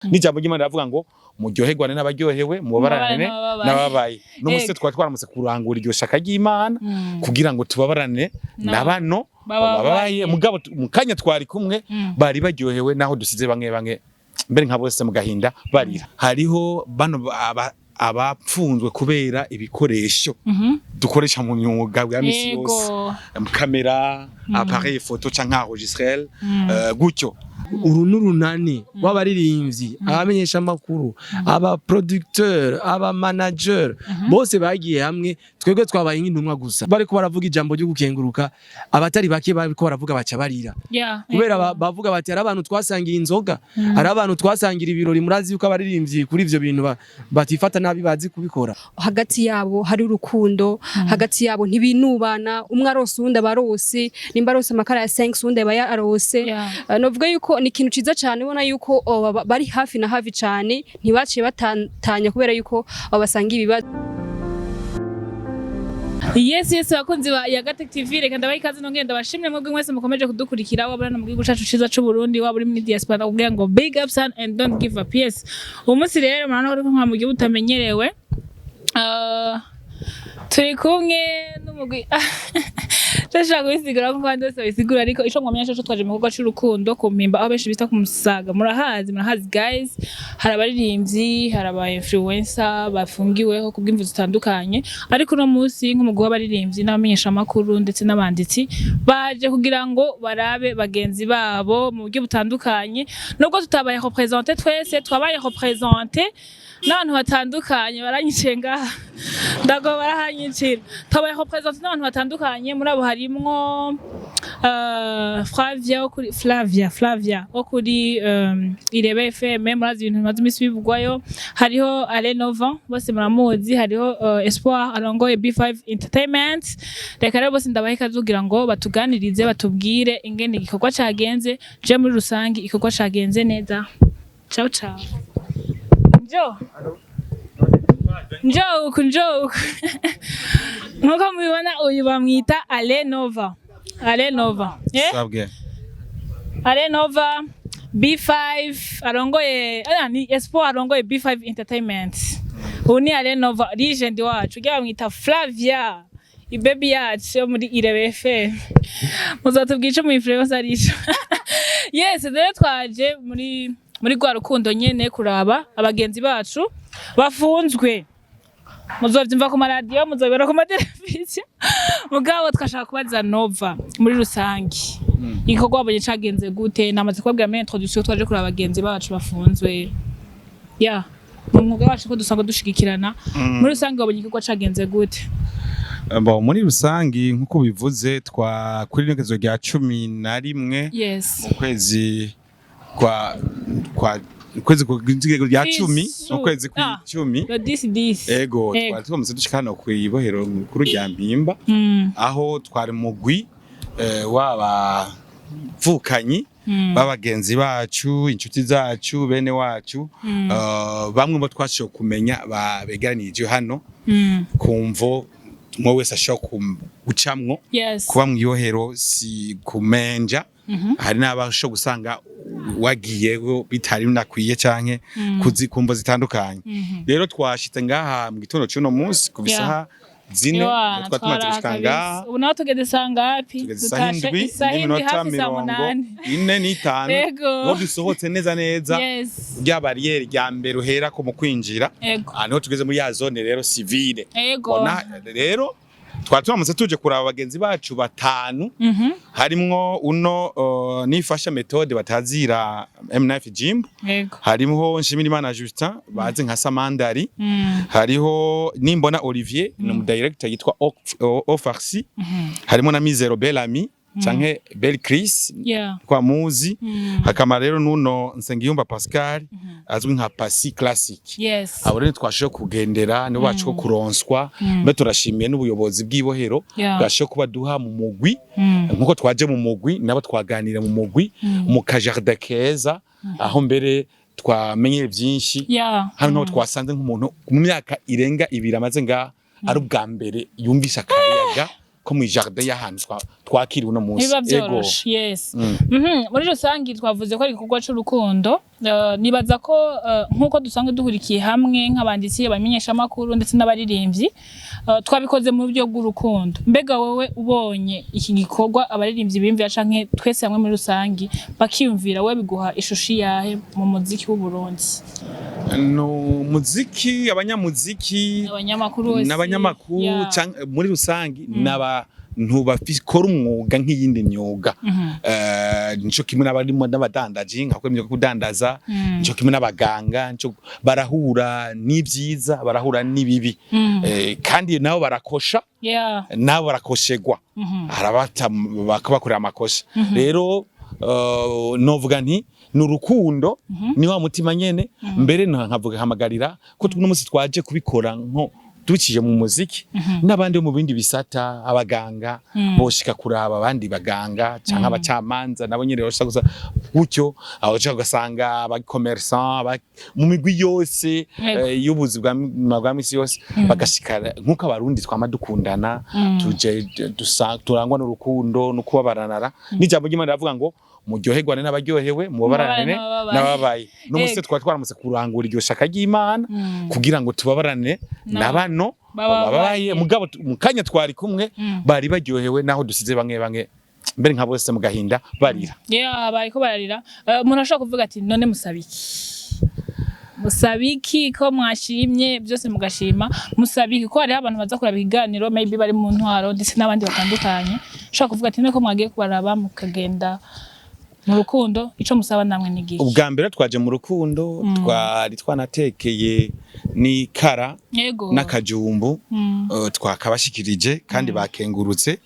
N'ijambo ry'Imana riravuga ngo muryoherwane n'abaryohewe, mubabarane mubabarane n'abababaye. N'ababaye. No musi twari twaramutse kurangura iryo shaka ry'Imana kugira ngo tubabarane na bano bababaye. Bababaye. Mugabo mu kanya twari kumwe bari baryohewe, naho dusize bamwe bamwe, mbere nka bose, mu gahinda barira. Hariho bano abapfunzwe kubera ibikoresho dukoresha mu myuga bwa misi yose, kamera, appareil photo canke enregistreur, gutyo. Uru n'urunani rw'abaririmbyi, abamenyesha amakuru, aba producteur, aba manager, bose bagiye hamwe. Twebwe twabaye nk'intumwa gusa. Bariko baravuga ijambo ryo gukenguruka, abatari bake bariko baravuga baca barira kubera bavuga bati hari abantu twasangira inzoga, hari abantu twasangira ibirori. Murazi yuko abaririmbyi kuri ivyo bintu batifata nabi, bazi kubikora. Hagati yabo hari urukundo, hagati yabo ntibinubana. Umwe arose, uwundi aba arose. Nimba arose amakara ya 5, uwundi aba yarose. Novuga yuko ni ikintu ciza cane, ubona yuko oh, bari hafi na hafi cane, ntibaciye batatanya kubera yuko basanga ibibazo. Yes, bakunzi ba Yagatec TV, reka ndabaha ikaze, nongeye ndabashimire mwebwe mwese mukomeje kudukurikira, waba uri hano mu gihugu cacu ciza c'u Burundi, waba uri muri diaspora, ndakubwira ngo big up son and don't give up. Yes, uwo munsi rero murabona ko ariko nka mu gihugu utamenyerewe. Turi kumwe n'umugwi, ndashaka kubisigura nkuko abandi bose babisigura, ariko ico mwamenya coco, twaje mu gikorwa c'urukundo ku Mpimba, aho benshi bita ku Musaga. Murahazi, murahazi guys. Hari abaririmbyi, hari aba influencer bafungiweho kubw'imvu zitandukanye, ariko uno munsi nk'umugwi w'abaririmbyi n'abamenyeshamakuru ndetse n'abanditsi baje kugira ngo barabe bagenzi babo mu buryo butandukanye. Nubwo tutabaye représenté twese, twabaye représenté n'abantu batandukanye. Baranyiciye ngaha, ndago barahanyicira. Twabaye représenté n'abantu batandukanye. Muri abo harimwo Flavia wo kuri Flavia wo kuri Irebe FM, murazi ibintu bimaze iminsi bivugwayo. Hariho Alenova, bose muramuzi. Hariho Espoir arongoye B5 Entertainment. Reka rero bose ndabaha ikaze kugira ngo batuganirize, batubwire ingene igikorwa cagenze. Je muri rusangi igikorwa cagenze neza. Ciao ciao. Njo njo uku, njo uku. Nkuko mubibona, uyu bamwita Alenova, Alenova, eh? Sabwe. Alenova B5 arongoye, ni Espoir arongoye B5 Entertainment. Ubu ni Alenova legend wacu, ugira bamwita Flavia, ibebi yacu yo muri Irebe FM. Muzatubwira ico mu influence arico. Yes, rero twaje muri rwa rukundo nyene kuraba abagenzi bacu bafunzwe. Muzovyumva ku maradiyo, muzobibona ku mateleviziyo, mugabo twashaka kubaza Nova muri rusangi, igikorwa wabonye cagenze gute? Namaze kubabwira muri introduction, twaje kuraba abagenzi bacu bafunzwe ya mu mwuga wacu ko dusanzwe dushigikirana. Muri rusange wabonye igikorwa cagenze gute? Bon, muri rusangi nk'uko bivuze, twa kuri inekezo rya 11 mu kwezi kwa kwezi rya 10, mu kwezi kw'icumi. Le 10 10. Ego, twari twamaze dushika hano kw'ibohero mukuru rya Mpimba, aho twari mugwi w'abavukanyi b'abagenzi bacu, inshuti zacu, bene wacu, bamwe bo twashoboye kumenya begeranirije hano ku mvo umwe wese ashobora gucamwo. Kuba mw'ibohero si kumenja. Hari n'abashobora gusanga wagiyeho bitari binakwiye canke kuzi kumvo zitandukanye. Rero twashitse ngaha mu gitondo c'uno munsi ku isaha 4. Ewana, twari tumaze gushika twara ngaha. kabisa. Ubu naho tugeze saa ngapi? Tugeze isaha Dutashe 7 isaha 7 n'iminota hafi saa mirongo 8. ine n'itanu. Niho dusohotse neza neza rya bariyeri rya mbere uherako mu kwinjira. Aha niho tugeze muri ya zone rero civile. Bona rero twari turamutse tuje kuraba bagenzi bacu batanu, harimwo uno Nifasha Methode batazira M9 Jimbo, harimwo Nshimirimana Justin bazi nka Samandari, hariho Nimbona Olivier, ni umu director yitwa Ofarsi, harimo na Mizero Bellamy canke Bel Chris kwa muzi, hakama rero nuno Nsengiyumva Pascal azwi nka Pasi Classic. Abo rero twashoboye kugendera, nibo bacu ko kuronswa mbe. Turashimiye n'ubuyobozi bw'ibohero bwashoboye kubaduha mu mugwi. Nkuko twaje mu mugwi, nabo twaganira mu mugwi mu kajardin keza, aho mbere twamenye byinshi. Hano niho twasanze nk'umuntu mu myaka irenga 2 amaze ngaha, ari ubwa mbere yumvise akayaga ko mu jardin y'ahantu. Twakira uno munsi. Ntibiba vyoroshe, yes. Muri rusangi twavuze ko ari igikorwa c'urukundo. Nibaza ko nk'uko dusanzwe duhurikiye hamwe nk'abanditsi, abamenyeshamakuru ndetse n'abaririmbyi, twabikoze mu buryo bw'urukundo. Mbega wowe ubonye iki gikorwa abaririmbyi biyumvira canke twese hamwe muri rusangi bakiyumvira, wowe biguha ishusho iyahe mu muziki w'u Burundi? No muziki, abanyamuziki abanyamakuru bose n'abanyamakuru muri rusangi n'abantu bakora umwuga nk'iyindi myuga. Nico kimwe n'abarimo n'abadandaji, nka imyuga yo kudandaza, nico kimwe n'abaganga, nico barahura n'ibyiza, barahura n'ibibi. Kandi nabo barakosha, nabo barakoshegwa, harabata bakabakorera amakosa. Rero novuga nti ni urukundo, ni wa mutima nyene. Mbere nkavuga hamagarira ko tuno munsi twaje kubikora nko ducije mu muziki, n'abandi bo mu bindi bisata, abaganga boshika kuraba abandi baganga canke abacamanza nabo nyene boshika gusa gutyo, aho uca ugasanga aba commerçant mu migwi yose y'ubuzi bwa misi yose bagashika nk'uko Abarundi twama dukundana, tuje turangwa n'urukundo no kubabaranara. N'ijambo ry'Imana riravuga ngo muryoherwane n'abaryohewe, mubabarane n'abababaye. N'ababaye. N'umunsi twari twaramutse kurangura iryo shaka ry'Imana kugira ngo tubabarane na bano bababaye. Bababaye. Mugabo mu kanya twari kumwe bari baryohewe, naho dusize bamwe bamwe, mbere nka bose, mu gahinda barira. Yeah, bariko bararira. Umuntu ashobora kuvuga ati: "None musaba iki? Musaba iki ko mwashimye byose mugashima? Musaba iki?" Ko hariho abantu baza kuraba ikiganiro, maybe bari mu ntwaro ndetse n'abandi batandukanye, ushobora kuvuga ati: "None ko mwagiye kubaraba mukagenda mu rukundo, ico musaba namwe ni giki?" Ubwa mbere twaje mu rukundo, twari twanatekeye n'ikara n'akajumbu, twakabashikirije kandi bakengurutse.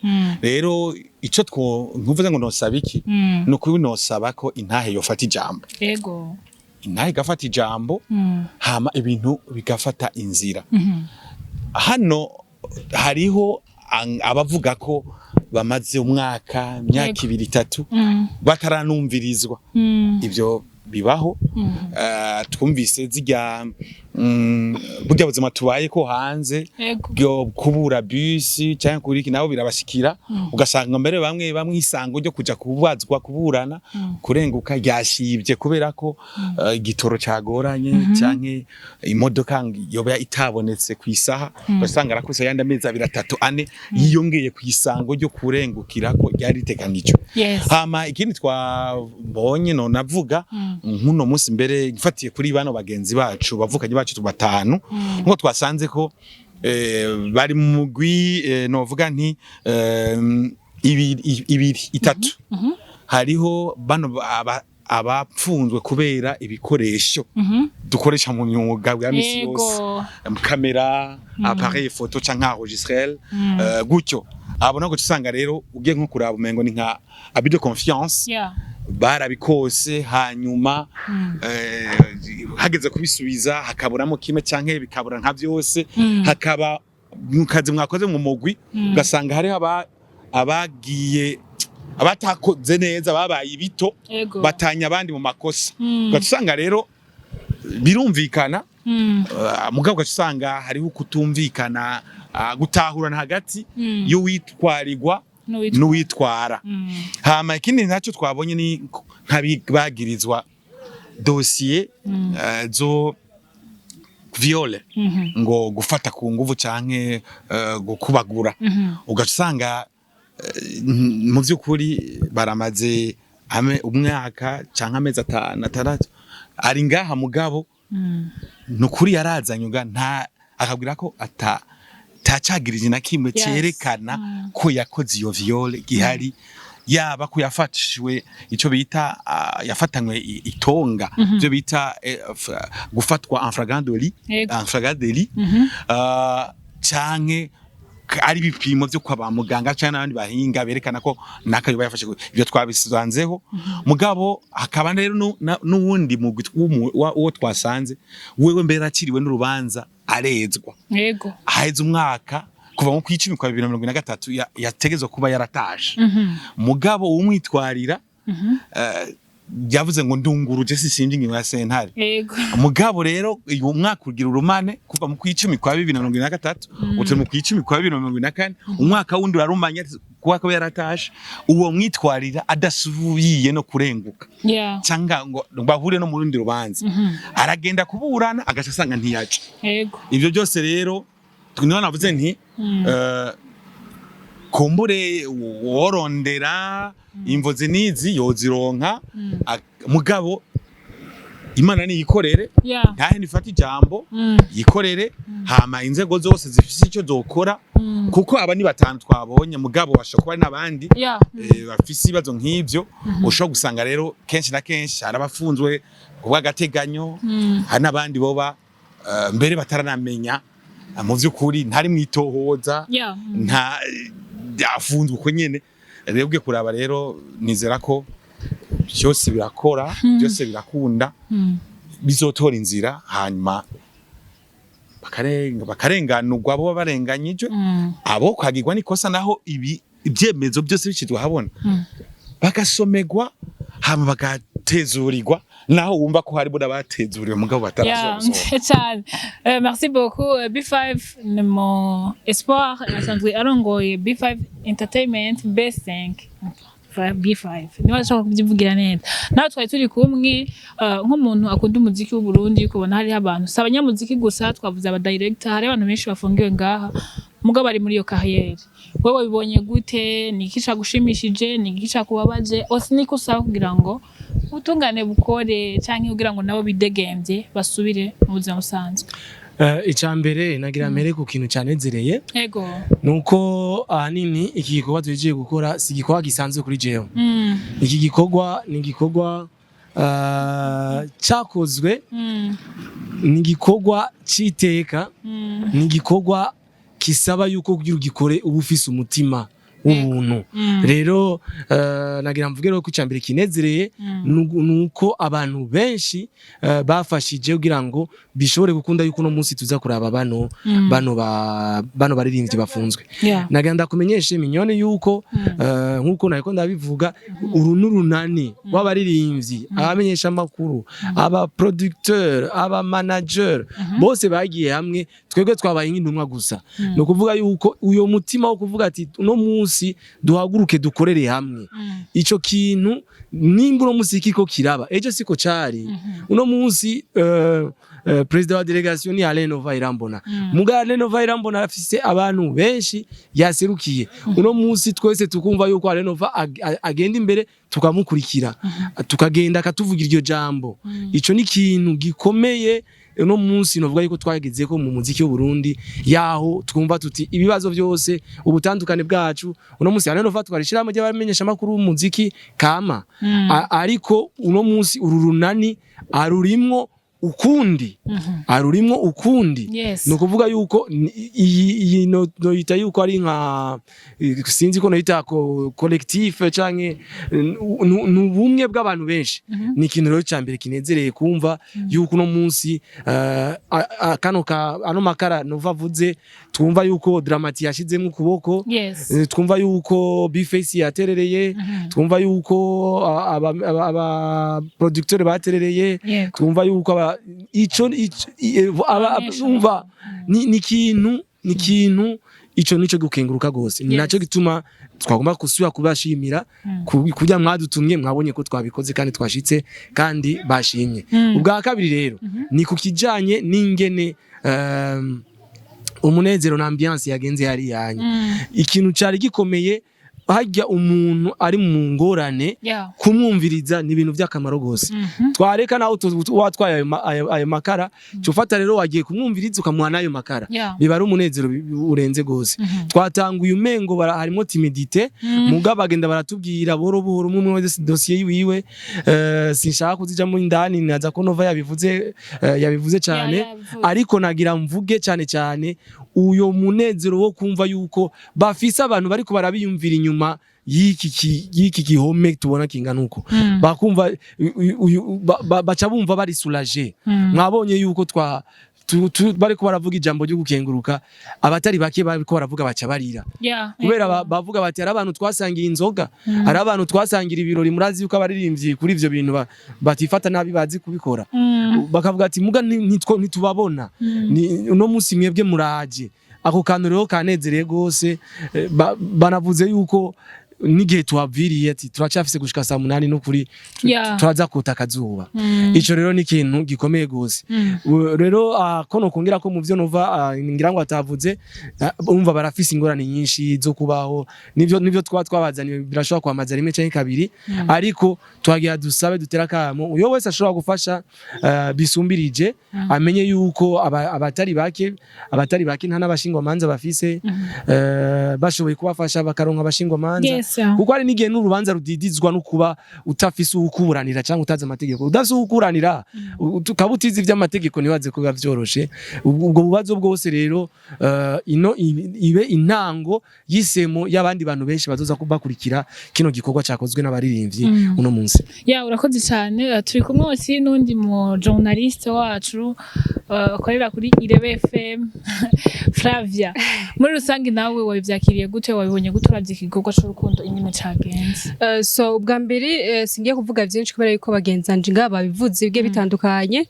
Rero ico two nkuvuze ngo nosaba iki, ni ukuri nosaba ko intahe yofata ijambo, intahe igafata ijambo, hama ibintu bigafata inzira. Hano hariho abavuga ko bamaze umwaka, imyaka 2, 3 bataranumvirizwa. Ibyo bibaho. Twumvise zirya burya buzima tubaye ko hanze bwo kubura bisi cyangwa kuri iki, nabo birabashikira, ugasanga mbere bamwe bamwe isango ryo kuja kubazwa, kuburana, kurenguka ryashibye kubera ko igitoro cagoranye canke imodoka yoba itabonetse ku isaha, ugasanga arakuse yandi amezi 2, 3, 4 yiyongeye ku isango ryo kurengukirako ryari riteganijwe. Hama ikindi twabonye, no navuga nk'uno munsi mbere mfatiye kuri bano bagenzi bacu, bavukanye bacu batanu, nkuko twasanze ko bari mu mugwi, novuga nti ibiri, ibiri, itatu. Hariho bano abapfunzwe kubera ibikoresho dukoresha mu myuga bwa misi yose, kamera, appareil photo canke enregistreur, gutyo. Abo nako usanga rero ugiye nko kuraba umengo ni nka abus de confiance, barabikose, hanyuma hageze kubisubiza hakaburamo kimwe canke bikabura nka byose. Hakaba mu kazi mwakoze mu mugwi, ugasanga hariho abagiye abatakoze neza, babaye ibito, batanya abandi mu makosa. Ugaca usanga rero birumvikana. Mugabo ugaca usanga hariho kutumvikana, gutahurana hagati y'uwitwarirwa n'uwitwara. Hama ikindi nacyo twabonye ni nk'abagirizwa dosiye zo viol, ngo gufata ku nguvu canke gukubagura, ugaca usanga mu by'ukuri baramaze umwaka canke amezi 5, 6 ari ngaha, mugabo nukuri yarazanye uga nta akabwira ko ata tacagirije na kimwe cerekana ko yakoze iyo viol gihari, yaba ko yafashwe ico bita yafatanywe itonga, ibyo bita gufatwa en flagrant délit, en flagrant délit, canke ari ibipimo vyo kwa ba muganga canke n'abandi bahinga berekana ko naka yoba yafashe ibyo twabisanzeho. Mugabo hakaba rero n'uwundi mugwi uwo twasanze wewe mbere akiriwe n'urubanza arezwa, haheze umwaka kuva mu kw'icumi kwa 2023, yategezwa kuba yaratashe, mugabo umwitwarira yavuze ngo ndunguruje sisimbye ingingo ya sentare. Mugabo rero uyu mwaka ugira urumane kuva mu kw'icumi kwa 2023, utari mu kw'icumi kwa 2024, umwaka wundi urarumanye. kuba ko yaratashe, uwo mwitwarira adasubiye no kurenguka cyangwa ngo bahure no mu rundi rubanza, aragenda kuburana agaca asanga ntiyaca. Ibyo byose rero niho navuze nti kumbure worondera imvo zinizi yozironka, mugabo Imana niyikorere, ntahe nifata ijambo, yikorere, hama inzego zose zifise icyo zokora, kuko aba ni batanu twabonye, mugabo bashobora kuba ari n'abandi bafise ibibazo nk'ivyo. Ushobora gusanga rero kenshi na kenshi hari abafunzwe ku bw'agateganyo, hari n'abandi boba mbere bataranamenya mu vy'ukuri ntari mwitohoza, nta afunzwe uko nyene. Rero ugiye kuraba rero, nizera ko byose birakora, byose birakunda, bizotora inzira, hanyuma bakarenganurwa abo barenganyijwe, abo kwagirwa n'ikosa, naho ibi ibyemezo byose bishyizwe ahabona, bagasomegwa, hama bagatezurirwa, naho wumva ko harimo n'abatezuriwe mugabo batarasohoka. Cyane. Merci beaucoup. B5 ni mon espoir, asanzwe arongoye B5 Entertainment, B5, B5 niba ashobora kubyivugira neza. Nawe twari turi kumwe, nk'umuntu akunda umuziki w'u Burundi, kubona hariho abantu, si abanyamuziki gusa, twavuze aba director, hari abantu benshi bafungiwe ngaha mugabo bari muri iyo carrière. Wewe wabibonye gute? Ni iki cagushimishije? Ni iki cakubabaje? Ose niko usaba kugira ngo ubutungane bukore, canke kugira ngo nabo bidegemvye basubire mu buzima busanzwe? Icya mbere nagira mbere ku kintu cyanezereye nuko ahanini iki gikorwa tugiye gukora si igikorwa gisanzwe kuri jewe. Iki gikorwa ni igikorwa cyakozwe, ni igikorwa c'iteka, ni igikorwa kisaba yuko kugira ugikore uba ufise umutima w'ubuntu. Rero nagira mvuge rero ko icya mbere kinezereye nuko abantu benshi bafashije kugira ngo bishobore gukunda yuko uno munsi tuza kuraba bano bano baririmbyi bafunzwe. Nagira ndakumenyeshe minyone yuko nkuko nariko ndabivuga, uru n'urunani rw'abaririmbyi, abamenyesha amakuru, aba producteur, aba manager, bose bagiye hamwe. Twebwe twabaye nk'intumwa gusa. Ni ukuvuga yuko uyo mutima wo kuvuga ati uno munsi duhaguruke dukorere hamwe, ico kintu nimba uno munsi kiko kiraba, ejo siko cari. Uno munsi perezida wa délégation ni Alain Nova Irambona. Muga Alain Nova Irambona afise abantu benshi yaserukiye. Uno munsi twese tukumva yuko Alain Nova agenda imbere tukamukurikira, tukagenda akatuvugira iryo jambo. Ico ni ikintu gikomeye. Uno munsi novuga yuko twageze ko mu muziki w'u Burundi yaho twumva tuti ibibazo byose, ubutandukane bwacu, uno munsi Alain Nova twarishiramo ry'abamenyesha makuru w'umuziki kama. Ariko uno munsi uru runani arurimwo ukundi, arurimwo ukundi. Ni ukuvuga yuko iyi noyita yuko ari nka sinzi ko noyita collectif canke ni ubumwe bw'abantu benshi. Ni ikintu rero ca mbere kinezereye kumva yuko uno munsi kano ka ano makara nova avuze, twumva yuko Dramati yashizemwo ukuboko, twumva yuko Bface yaterereye, twumva yuko aba producteur baterereye, twumva yuko aba ico Abamenyesha umva, ni ikintu ico nico gukenguruka gose. Ni naco gituma twagomba gusubira kubashimira kurya mwadutumye, mwabonye ko twabikoze kandi twashitse kandi bashimye. Ubwa kabiri rero ni ku kijanye n'ingene umunezero na ambiance yagenze yari yanyu. Ikintu cari gikomeye harya, umuntu ari mu ngorane, kumwumviriza ni ibintu by'akamaro gose. Twareka nawe watwaye ayo makara, cufata rero wagiye kumwumviriza ukamuha n'ayo makara, biba ari umunezero urenze gose. Twatanguye umengo harimo timidité, mugabo bagenda baratubwira buhoro buhoro, umwe umwe wese dosiye yiwe. Sinshaka kuzijamo indani, naza ko Nova yabivuze, yabivuze cyane. Yabivuze. Ariko nagira mvuge cyane cyane uyo munezero wo kumva yuko bafise abantu bariko barabiyumvira inyuma y'iki gihome tubona kingana uko, bakumva baca bumva bari soulagé. Mwabonye yuko twa bariko baravuga ijambo ryo gukenguruka, abatari bake bariko baravuga baca barira, kubera bavuga bati hari abantu twasangiye inzoga, hari abantu twasangira ibirori. Murazi yuko abaririmbyi kuri ivyo bintu batifata nabi, bazi kubikora. Bakavuga ati muga ntitubabona. Uno munsi mwebwe muraje. Ako kantu rero kanezereye gose. Banavuze yuko n'igihe tuhaviriye ati turacafise gushika saa 8 n'ukuri turaza kota akazuba. Ico rero ni ikintu gikomeye gose. Rero ko nokongera ko mu vyo nova ngira ngo atavuze, umva barafise ingorane nyinshi zo kubaho, nivyo twa twabazaniye birashobora kwamaza rimwe canke kabiri, ariko twagira dusabe, dutera akamo uyo wese ashobora gufasha bisumbirije, amenye yuko abatari bake nta n'abashingwamanza bafise, bashoboye kubafasha bakaronka abashingwamanza, kuko hari n'igihe n'urubanza rudidizwa no kuba utafise uwukuburanira cyangwa utazi amategeko. Udafise uwukuburanira, ukaba utizi ivy'amategeko, ntibaze ko biba vyoroshe. Ubwo bubazo bwose rero, ino ibe intango y'isemo y'abandi bantu benshi bazoza bakurikira kino gikorwa cakozwe n'abaririmbyi uno munsi. Ya, urakoze cyane. Turi kumwe aussi n'undi mu journaliste wacu akorera kuri Irebe FM, Flavia. Muri rusange nawe wabivyakiriye gute, wabibonye gute, uravye igikorwa c'urukundo ingene cagenze? So ubwa mbere singiye kuvuga byinshi kubera yuko bagenzanje ngaha babivuze bigiye bitandukanye.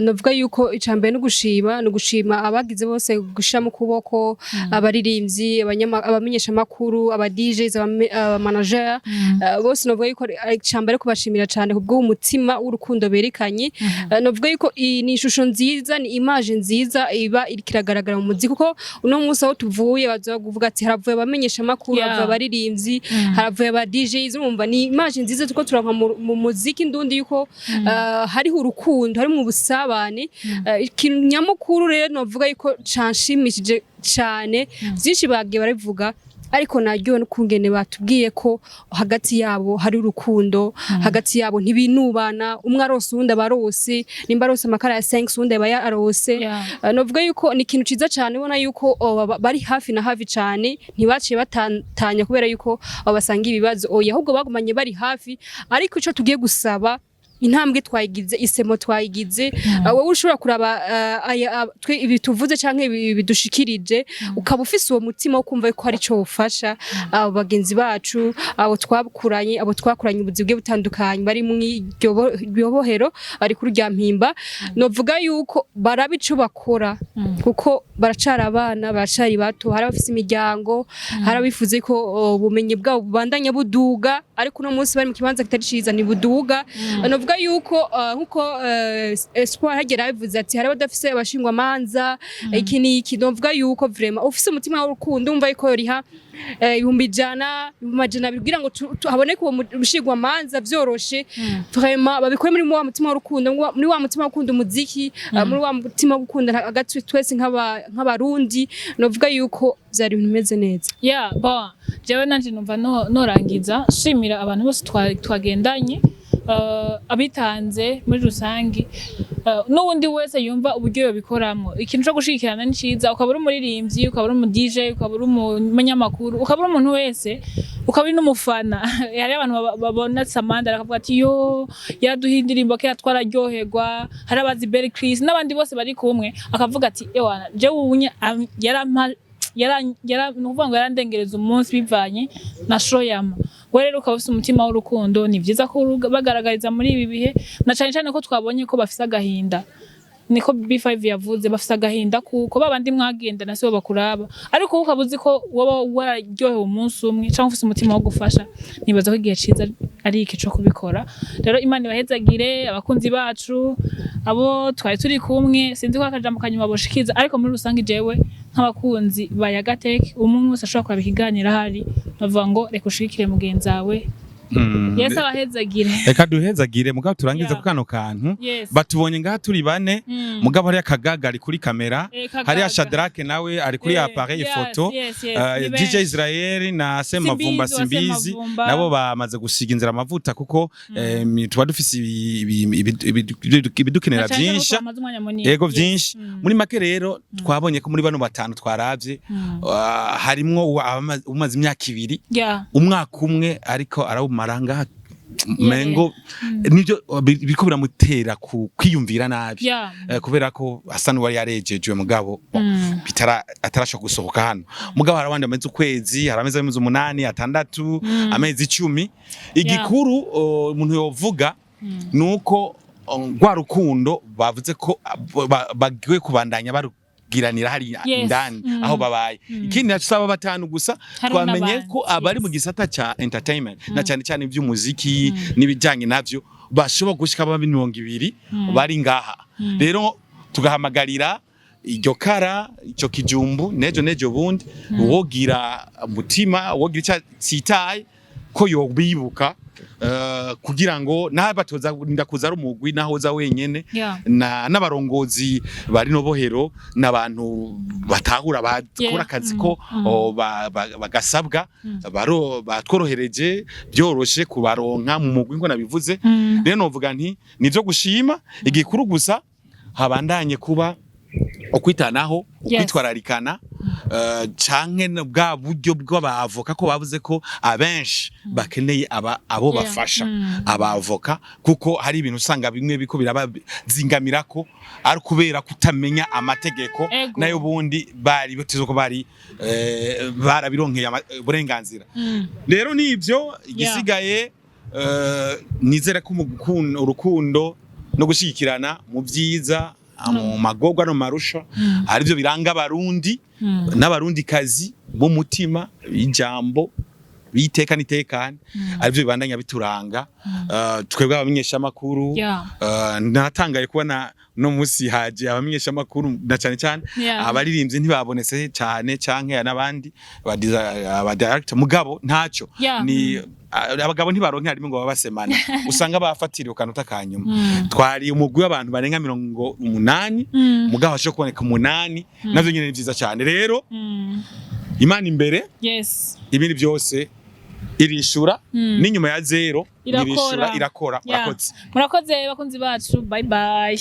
Novuga yuko icambere no gushima, no gushima abagize bose gushira mu kuboko, abaririmbyi, abamenyesha makuru, aba DJs, aba manager bose. Novuga yuko ari icambere kubashimira cyane kubwo umutima w'urukundo berekanye. Novuga yuko iyi ni ishusho nziza, ni image nziza iba iriko iragaragara mu muziki, kuko uno munsi aho tuvuye baza kuvuga ati haravuye abamenyesha makuru, haravuye abaririmbyi, haravuye aba DJs. Urumva ni image nziza tuko turanka mu muziki ndundi yuko hariho urukundo, harimo ubusabane. Ikintu nyamukuru rero novuga yuko canshimishije cane, byinshi bagiye barabivuga, ariko naryo n'ukungene batubwiye ko hagati yabo hari urukundo, hagati yabo ntibinubana, umwe arose uwundi aba arose, nimba arose amakara ya 5 uwundi aba yarose. Novuga yuko ni ikintu ciza cane ubona yuko bari hafi na hafi cane, ntibaciye batatanya kubera yuko basanga ibibazo, oya, ahubwo bagumanye bari hafi. Ariko ico tugiye gusaba, intambwe twayigize, isemo twayigize, wowe ushobora kuraba aya twe ibi tuvuze canke ibi bidushikirije, ukaba ufise uwo mutima wo kumva yuko hari ico wofasha abo bagenzi bacu, abo twakuranye ubuzi bugiye butandukanye, bari mu iryo bohero, bari kuri rya Mpimba, novuga yuko baraba ico bakora, kuko baracari abana, baracari bato. Hari abafise imiryango, hari abifuze ko ubumenyi bwabo bubandanya buduga, ariko uno munsi bari mu kibanza kitari ciza, ntibuduga. Novuga yuko nkuko Espoir hagera yabivuze ati hari abadafise abashingwamanza, iki n'iki. Novuga yuko vraiment ufise umutima w'urukundo, umva yuko yoriha 100,000, 200,000 kugira ngo haboneke uwo mushingwamanza vyoroshe. Vraiment babikore muri wa mutima w'urukundo, muri wa mutima wo gukunda umuziki, muri wa mutima wo gukunda hagati twese nk'abarundi. Novuga yuko vyari ibintu bimeze neza. Yeah, bon, jewe nanje numva norangiza shimira abantu bose twagendanye, abitanze muri rusangi, n'uwundi wese yumva uburyo yobikoramwo. Ikintu co gushigikirana ni ciza, ukaba uri umuririmbyi, ukaba uri umu DJ, ukaba uri umunyamakuru, ukaba uri umuntu wese, ukaba uri n'umufana. Hari abantu babona Samanda bakavuga ati yo yaraduha indirimbo kera twararyoherwa. Hari abazi Berry Chris n'abandi bose bari kumwe, akavuga ati ewana jewe ubunye yarampa yara yara ni ukuvuga ngo yarandengereza umunsi bivanye na show yama. We rero ukaba ufise umutima w'urukundo, ni vyiza ko bagaragariza muri ibi bihe, na cane cane ko twabonye ko bafise agahinda. Niko B5 yavuze, bafise agahinda kuko babandi mwagendana sibo bakuraba, ariko wowe ukaba uzi ko woba wararyohewe umunsi umwe canke ufise umutima wo gufasha, nibaza ko igihe ciza ari iki co kubikora. Rero Imana ibahezagire, abakunzi bacu, abo twari turi kumwe. Sinzi ko akajambo kanyuma boshikiza, ariko muri rusange jewe nk'abakunzi ba Yagatech, umwe wese ashobora kuraba ikiganiro ahari, bavuga ngo reka ushigikire mugenzi wawe. Yesu abahezagire. Reka duhezagire, mugabo turangize ku kano kantu. Batubonye ngaha turi bane, mugabo hariya Kagaga ari kuri kamera, Kagaga. hariya Shadrack nawe ari kuri appareil photo, ni DJ benshi. Israel na Semavumba. Simbizi wa Simbizi. Semavumba. Nabo bamaze gusiga inzira amavuta, kuko tuba dufise ibidukenera Na cane cane ko vyinshi. twamaze umwanya munini. Yego, vyinshi. Muri make rero twabonye ko muri bano batanu twaravye, harimwo umaze imyaka 2, umwaka umwe, ariko arawumara ngaha, mengo nivyo biriko biramutera kwiyumvira nabi, kubera ko asa n'uwari yarejejwe, mugabo bitara atarashobora gusohoka hano. Mugabo hari abandi bamaze ukwezi, hari amezi 8, 6, amezi 10. Igikuru umuntu yovuga nuko rwa rukundo bavuze ko bagiye kubandanya bagiranira hariya indani aho babaye. Ikindi naco, saba batanu gusa, Hariho twamenye n'abandi, ko abari mu gisata ca entertainment na cyane cyane ivy'umuziki n'ibijanye navyo bashobora gushika ba 20 bari ngaha. Rero tugahamagarira iryo kara, ico kijumbu, nejo nejo bundi wogira umutima, wogira ica citaye ko yobibuka, kugira ngo nabatoza ndakuza ari umugwi naho uza wenyene na n'abarongozi bari no bohero n'abantu batahura bakora akazi ko bagasabwa baro batworohereje, byoroshe kubaronka mu mugwi ngo nabivuze. Rero novuga nti nivyo gushima, igikuru gusa habandanye kuba ukwitanaho, ukwitwararikana, canke no bwa buryo bw'abavoka ko bavuze ko abenshi bakeneye aba abo bafasha abavoka, kuko hari ibintu usanga bimwe biko birabazingamirako ari kubera kutamenya amategeko. Nayo bundi bari bateze ko bari barabironkeye uburenganzira. Rero nivyo igisigaye, nizere ko urukundo no gushigikirana mu vyiza, mu magorwa no mu marusha arivyo biranga Abarundi n'Abarundi kazi b'umutima, ijambo biteka n'itekane, arivyo bibandanya bituranga. Twebwe abamenyeshamakuru, natangaye kubona no musi haje abamenyeshamakuru na cyane cyane abaririmbyi ntibabonetse cyane, canke n'abandi aba director, mugabo ntaco. Ni abagabo ntibaronka rimwe ngo babasemana, usanga bafatiriwe kanota kanyuma. Twari umugwi w'abantu barenga 80, mugabo hashobora kuboneka umunani, navyo nyene ni vyiza cyane. Rero Imana imbere, ibindi byose irishura, n'inyuma ya zero Irakora. irishura, irakora. Yeah. Murakoze. Murakoze bakunzi bacu, bye bye.